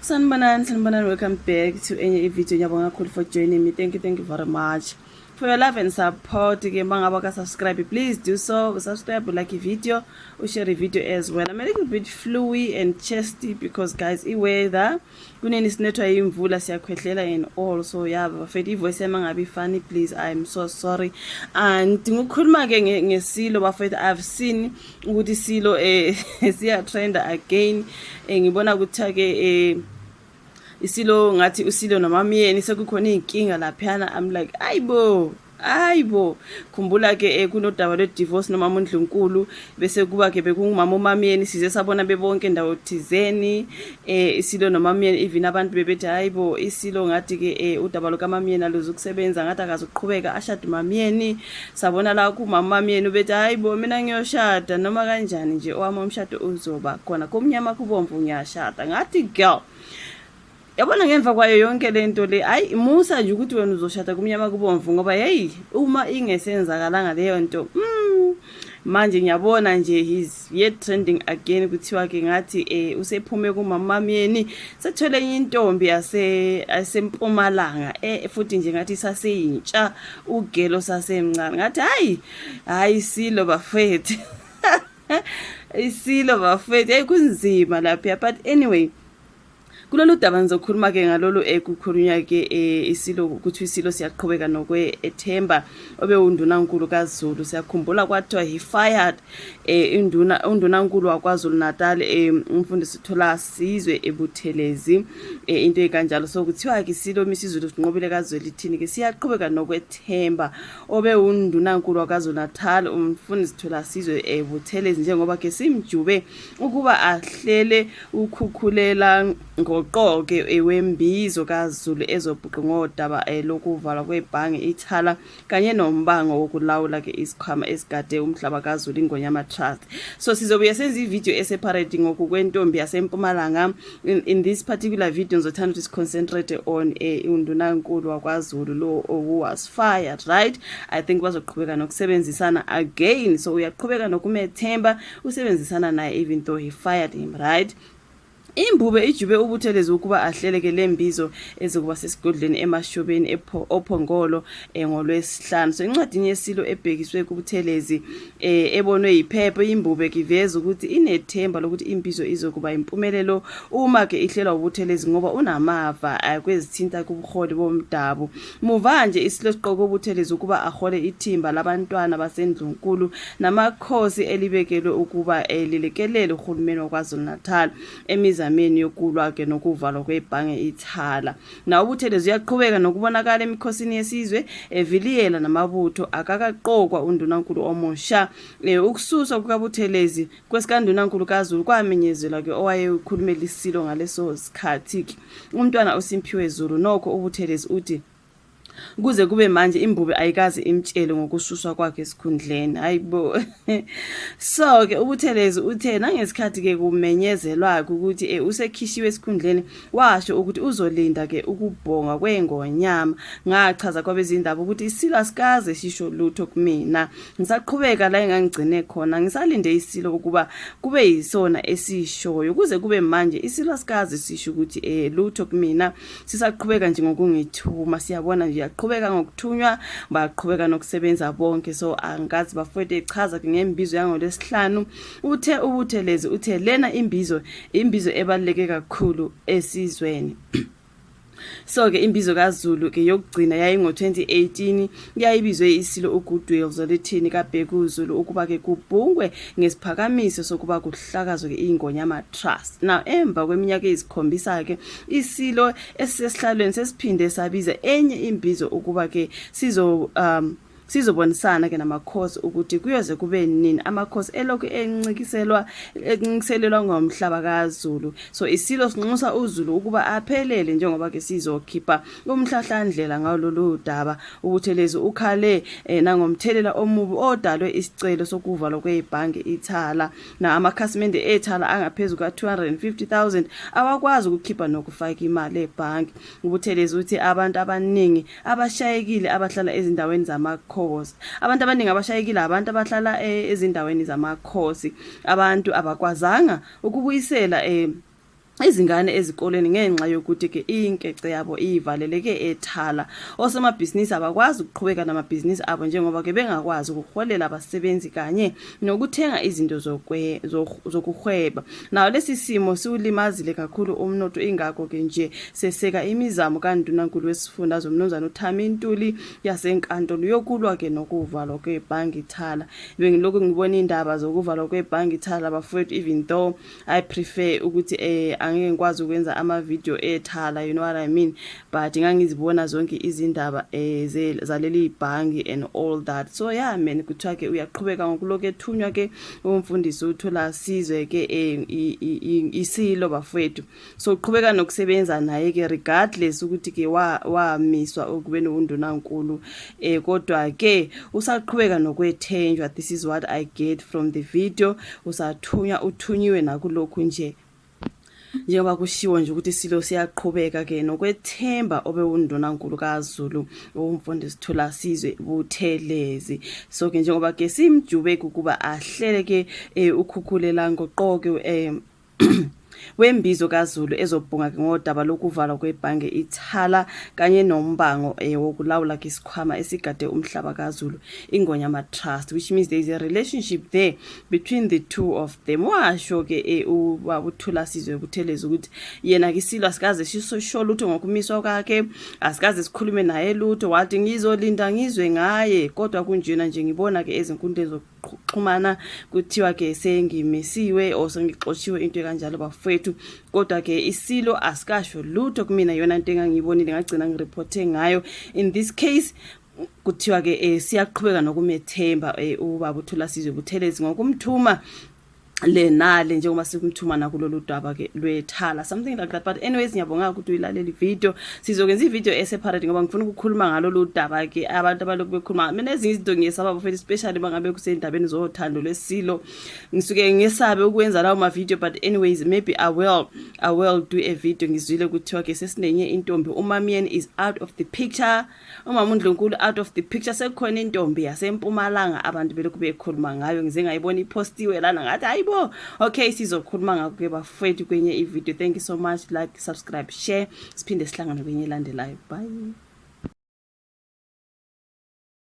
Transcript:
Sanibonani, sanibonani, welcome back to enye i-video. Ngiyabonga kakhulu for joining me. Thank you, thank you very much for your love and support. Ke mangaba ka subscribe, please do so. Subscribe, like i-video, ushare i-video as well. I'm a little bit fluey and chesty because, guys, i-weather kunini sinethwa imvula, siyakhwehlela and all. So yeah, bafethu, i-voice yami angabe funny, please, I'm so sorry. And ngikukhuluma ke ngesilo, bafethu. I've seen ukuthi isilo siya trend again. Ngibona ukuthi ke isilo ngathi usilo nomamyeni sekukhona iy'nkinga laphayana. I'm like, ayibo, ayibo. Khumbula ke kunodaba lwe-divorce noma uNdlunkulu, bese kuba ke bekungumama umamyeni. Size sabona bebonke ndawo thizeni, isilo nomamyeni. Even abantu bebethi, hayibo, isilo ngathi ke udaba lukamamyeni aluzukusebenza, ngathi akazuqhubeka ashade umamyeni. Sabona la kumama mamyeni ubethi, hayibo, mina ngiyoshada noma kanjani nje, owami umshado uzoba khona, kumnyama kubomvu ngiyashada. Ngathi, girl, yabona, ngemva kwayo yonke lento le, hayi, musa nje ukuthi wena uzoshada kumnyama kubomvu, ngoba hey, uma ingesenzakalanga leyo nto, manje ngiyabona nje he's yet trending again. Kuthiwa ke ngathi usephume kumama myeni, sethole enye intombi yase asempumalanga, futhi nje ngathi saseyintsha ugelo, sasemncane. Ngathi, hayi, hayi, silo bafethu, isilo bafethu, hey, kunzima lapha. But anyway, kulolu daba ngizokhuluma ke ngalolu ekukhulunywa ke isilo, ukuthi isilo siyaqhubeka nokwethemba obewundunankulu kaZulu. Siyakhumbula kwathiwa he fired induna, undunankulu wakwaZulu Natal, umfundisi Thulasizwe eButhelezi, into ekanjalo. So kuthiwa ke isilo Misizulu Sinqobile kaZwelithini ke siyaqhubeka nokwethemba obewundunankulu wakwaZulu Natal, umfundisi Thulasizwe eButhelezi, njengoba ke simjube ukuba ahlele ukhukhulela ngoqoke wembizo kaZulu ezobhuqa ngodaba lokuvalwa kwebhange Ithala kanye nombango wokulawula ke isikhwama esigade umhlaba kaZulu, Ingonyama Trust. So sizobuye senze ivideo eseparate ngokukwentombi yasempumalanga. In this particular video ngizothanda ukuthi siconcentrate on undunankulu wakwaZulu lo who was fired, right? I think bazoqhubeka nokusebenzisana again. So uyaqhubeka nokumethemba, usebenzisana naye even though he fired him, right? Imbube ijube uButhelezi ukuba ahleleke le mbizo ezokuba sesigodlweni eMashobeni oPhongolo ngolwesihlanu. So incwadini yesilo ebhekiswe kuButhelezi ebonwe yiphepha, imbube kiveza ukuthi inethemba lokuthi imbizo izokuba impumelelo uma ke ihlelwa uButhelezi, ngoba unamava kwezithinta kubuholi bomdabu. Muva nje isilo siqoke uButhelezi ukuba ahole ithimba labantwana basendlunkulu namakhosi elibekelwe ukuba lilekelele uhulumeni waKwaZulu Natal emizameni yokulwa ke nokuvalwa kwebhange Ithala. Na uButhelezi uyaqhubeka nokubonakala emikhosini yesizwe eviliyela namabutho, akakaqokwa undunankulu omusha. Ukususwa kukaButhelezi kwesikandunankulu kaZulu kwamenyezelwa ke owayekhulumela isilo ngaleso sikhathi ke, umntwana uSimphiwe Zulu. Nokho uButhelezi uthi kuze kube manje imbube ayikaze imtshele ngokususwa kwakhe esikhundleni. Hayibo. So ke uButhelezi uthe nangesikhathi ke kumenyezelwa ukuthi usekhishiwe esikhundleni, washo ukuthi uzolinda ke ukubhonga kwengonyama. Ngachaza kwabezindaba ukuthi isilo asikaze sisho lutho kumina, ngisaqhubeka la engangigcine khona, ngisalinde isilo ukuba kube yisona esishoyo. Kuze kube manje isilo asikaze sisho ukuthi lutho kumina, sisaqhubeka nje ngokungithuma. Siyabona nje yaqhubeka ngokuthunywa, baqhubeka nokusebenza bonke. So angikazi bafowethu. Echaza ke ngembizo yangolwesihlanu, uthe uButhelezi uthe lena imbizo ebaluleke kakhulu esizweni. So ke imbizo kaZulu ke yokugcina yayingo-2018, yayibizwe isilo uGoodwill Zwelithini kaBhekuzulu ukuba ke kubhungwe ngesiphakamiso sokuba kuhlakazwe ke iNgonyama Trust. Now emva kweminyaka eyisikhombisa ke isilo esisesihlalweni sesiphinde sabiza enye imbizo ukuba ke sizobonisana ke namakhosi ukuthi kuyoze kube nini amakhosi elokhu encikiselwa, encikiselelwa ngomhlaba kaZulu. So isilo sinxusa uZulu ukuba aphelele njengoba ke sizokhipha umhlahlandlela ngalolu daba. UButhelezi ukhale nangomthelela omubi odalwe isicelo sokuvalwa kwebhange Ithala, na amakhasimende ethala angaphezu ka-250,000 awakwazi ukukhipha nokufaka imali ebhange. UButhelezi uthi abantu abaningi abashayekile abahlala ezindaweni zamakhosi, abantu abaningi abashayekile, abantu abahlala ezindaweni zamakhosi, abantu abakwazanga ukubuyisela Izingane ezikoleni ngenxa yokuthi ke inkece yabo ivaleleke ethala. Osomabhizinisi abakwazi ukuqhubeka namabhizinisi abo njengoba ke bengakwazi ukuholela abasebenzi kanye nokuthenga izinto zokuhweba. Nawo lesi simo siwulimazile kakhulu umnotho ingakho ke nje seseka imizamo kaNdunankulu wesifundazwe uMnumzane uThami Ntuli yasenkantolo yokulwa ke nokuvalwa kwebhangi Ithala. Bengilokhu ngibona indaba zokuvalwa kwebhangi Ithala bafowethu, even though I prefer ukuthi angeke ngikwazi ukwenza ama video ethala, you know what I mean, but ngangizibona zonke izindaba zaleli bhangi and all that. So yeah man, kuthiwa ke uyaqhubeka ngokulokhu ethunywa ke umfundisi uThulasizwe ke isilo bafowethu. So uqhubeka nokusebenza naye ke regardless ukuthi ke wamiswa okubeni undunankulu, kodwa ke usaqhubeka nokwethenjwa. This is what I get from the video. Usathunywa, uthunyiwe nakulokhu nje, njengoba kushiwo nje ukuthi isilo siyaqhubeka ke nokwethemba obewundunankulu kaZulu umfundisi Thulasizwe Buthelezi. So ke njengoba ke simjube ukuba ahlele ke ukhukhulela ngoqoke wembizo kaZulu ezobhunga ke ngodaba lokuvalwa kwebhange Ithala kanye nombango wokulawula ke isikhwama esigade umhlaba kaZulu, Ingonyama Trust, which means there is a relationship there between the two of them. Washo ke ubaba uThulasizwe Buthelezi ukuthi yena ke isilo asikaze sisho lutho ngokumiswa kwakhe, asikaze sikhulume naye lutho. Wathi ngizolinda ngizwe ngaye, kodwa kunjena nje ngibona ke ezinkundleni zokuxhumana kuthiwa ke sengimisiwe or sengixoshiwe, into ekanjalo bafowethu. Kodwa ke isilo asikasho lutho kumina, yona into engangiyibonile ngagcina ngireporte ngayo. In this case kuthiwa ke siyaqhubeka nokumethemba ubaba uThulasizwe Buthelezi ngokumthuma le nale, njengoba sikumthuma nakulolu daba ke lwethala, something like that. But anyways, ngiyabonga ukuthi uyilalela ivideo. Sizokwenza ivideo eseparate ngoba ngifuna ukukhuluma ngalolu daba ke abantu abalokhu bekhuluma. Mina ezinye izinto ngiyesaba bafethu, especially bangabe kusendabeni zothando lwesilo, ngisuke ngisabe ukwenza lawo ma video. But anyways, maybe I will do a video. Ngizwile kuthiwa ke sesinenye intombi, uMamien is out of the picture, umama uNdlunkulu out of the picture, sekukhona intombi yasempumalanga abantu belokhu bekhuluma ngayo. Ngize ngayibona ipostiwe lana, ngathi hayibo. Okay, sizokhuluma ngakho ke bafowethu kwenye ivideo. Thank you so much. Like, subscribe, share. Siphinde sihlangane kwenye elandelayo. Bye.